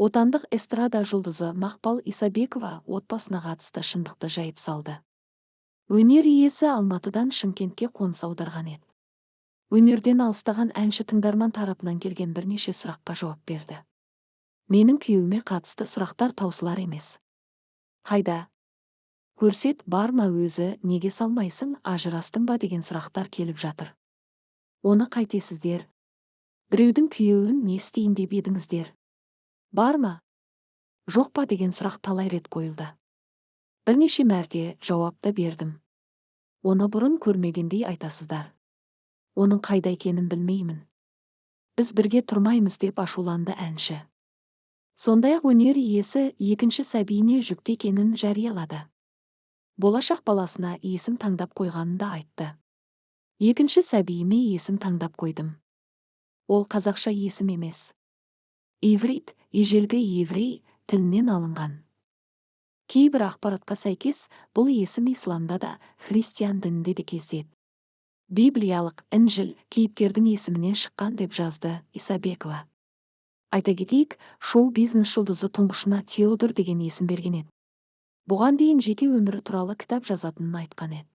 Отандық эстрада жұлдызы Мақпал Исабекова отбасына қатысты шындықты жайып салды. Өнер иесі Алматыдан Шымкентке қоныс аударған еді. Өнерден алыстаған әнші тыңдарман тарапынан келген бірнеше сұраққа жауап берді. Менің күйеуіме қатысты сұрақтар таусылар емес. Қайда? Көрсет, бар ма өзі, неге салмайсың, ажырастың ба деген сұрақтар келіп жатыр. Оны қайтесіздер? Біреудің күйеуін не істейін деп едіңіздер? Бар ма? Жоқ па деген сұрақ талай рет қойылды. Бірнеше мәрте жауап та бердім. Оны бұрын көрмегендей айтасыздар. Оның қайда екенін білмеймін. Біз бірге тұрмаймыз, деп ашуланды әнші. Сондай-ақ өнер иесі екінші сәбиіне жүкті екенін жариялады. Болашақ баласына есім таңдап қойғанын да айтты. Екінші сәбиіме есім таңдап қойдым. Ол қазақша есім емес. Иврит, ежелгі еврей тілінен алынған. Кейбір ақпаратқа сәйкес, бұл есім исламда да, христиан дінінде де кездеседі. Библиялық Інжіл кейіпкердің есімінен шыққан, деп жазды Исабекова. Айта кетейік, шоу-бизнес жұлдызы тұңғышына Теодор деген есім берген еді. Бұған дейін жеке өмірі туралы кітап жазатынын айтқан еді.